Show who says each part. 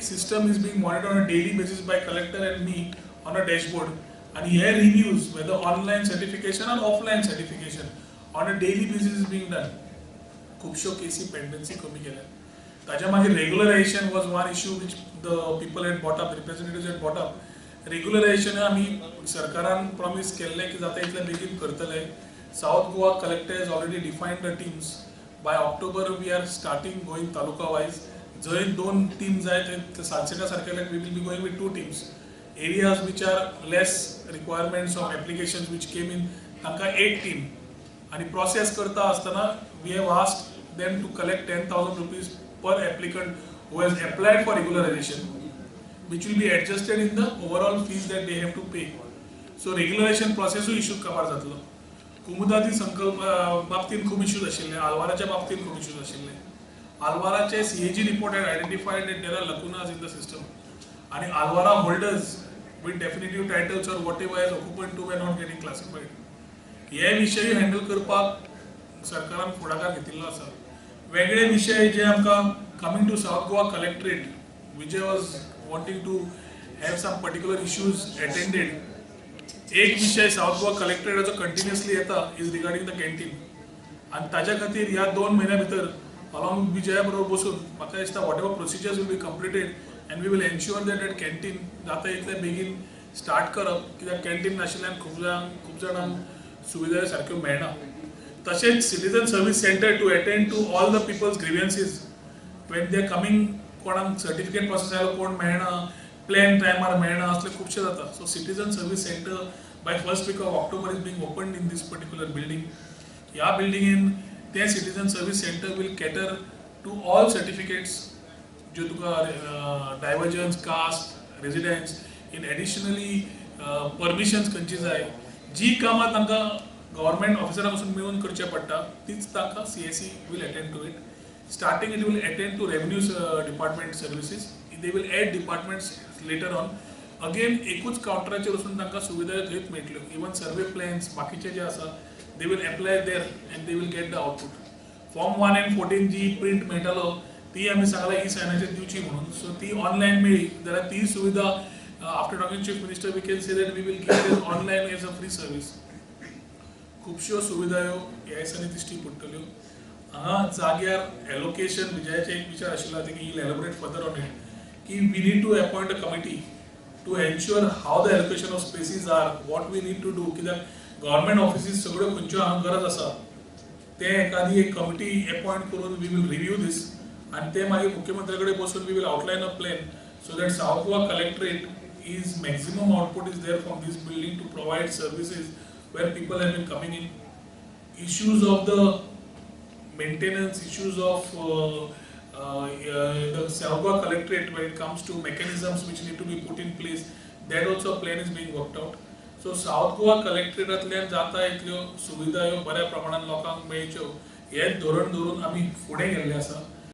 Speaker 1: System is being monitor on a daily basis by collector and me on a dashboard. आनी हे reviews, whether online certification or offline certification, on a daily basis is being done. खुबश्यो केसी pendency कमी केल्या. ताच्या मागीर regularisation was one issue which the people had brought up, representative had brought up. Regularisation आमी सरकारान प्रॉमीस केल्लें की जाता इतले बेगीन करतले. South Goa collector has already defined the teams. By October we are starting going taluka wise. जंय दोन टीम जाय थंय सालसेटा सारकेले we will be going with two teams. Areas which are less requirements of applications which came in, तांकां एक team. आनी process करता आसतना we have asked them to collect ₹10,000 per applicant who has applied for regularisation, which will be adjusted in the overall fees that they have to pay. So regularisation प्रोसेसूय issue काबार जातलो. कुमुदादी संकल्प बाबतींत खूब issues आशिल्ले, आलवाराच्या बाबतींत खूब इश्यूज आशिल्ले. आलवाराचे CAG report had identified that there are lacunas in the system आनी आलवारा holders with definitive titles or whatever as occupant too were not getting classified. हे विशय हँडल करपाक सरकारान फुडाकार घेतिल्लो आसा. वेगळे विशय जे आमकां coming to South Goa collectorate, Vijay was wanting to have some particular issues attended. एक विशय सावथ गोवा कलेक्टरेटाचो कंटिन्युअसली येता is regarding the canteen. आनी ताच्या खातीर ह्या 2 म्हयन्या भितर अलॉंग विजया बरोबर बसून म्हाका दिसता whatever procedures will be completed and we will ensure that that canteen जाता इतले बेगीन स्टार्ट करप, कित्याक कॅन्टीन नाशिल्ल्यान खूब जाणांक सुविधा सारक्यो मेळना. तशेंच citizen service centre to attend to all the people's grievances when they are coming. कोणाक सर्टिफिकेट प्रोसेस आयलो कोण मेळना, प्लॅन टायमार मेळना, असले खुबशे जाता. So citizen service centre by first week of October is being opened in this particular building. ह्या बिल्डिंगेन तें citizen service centre will cater to all certificates ज्यो तुका divergence, caste, residence, in additionally permissions खंयची जाय, जी कामां तांकां गव्हर्मेंट ऑफिसरा पसून मेळून करचें पडटा तीच तांकां CSC will attend to it. Starting it will attend to revenue department services. They will add departments later on. Again एकूच कावंटराचेर वचून तांकां सुविधा थंयच मेळटल्यो. इवन सर्वे प्लॅन्स बाकीचे जे आसा they will apply there and they will get the output. Form 1 and 14 G print मेळटालो ती आमी सांगला ई सायनाचेर दिवची म्हणून, सो ती ऑनलायन मेळ्ळी जाल्यार ती सुविधा after talking chief minister we can say that we will give this online as a free service. खुबश्यो सुविधायो ह्या दिसांनी दिश्टी पडटल्यो. हांगा जाग्यार एलोकेशन विजयाचे एक विचार आशिल्लो की he will elaborate further on it, की we need to appoint a committee to ensure how the allocation of spaces are, what we need to do. कित्याक गव्हर्मेंट ऑफिसीस सगळ्यो खंयच्यो हांगा गरज आसा तें एखादी एक कमिटी अपॉयंट करून we will review दीस आनी ते मागीर मुख्यमंत्र्या कडेन बसून we will outline a plan so that South Goa collectorate is maximum output is there from this building to provide services where people have been coming in. Issues of the maintenance, issues of the South Goa collectorate when it comes to mechanisms which need to be put in place, that also a plan is being worked out. So South Goa collectorateतल्यान जाता इतल्यो सुविधा ह्यो बऱ्या प्रमाणान लोकांक मेळच्यो हें धोरण धरून आमी फुडें गेल्ले आसा.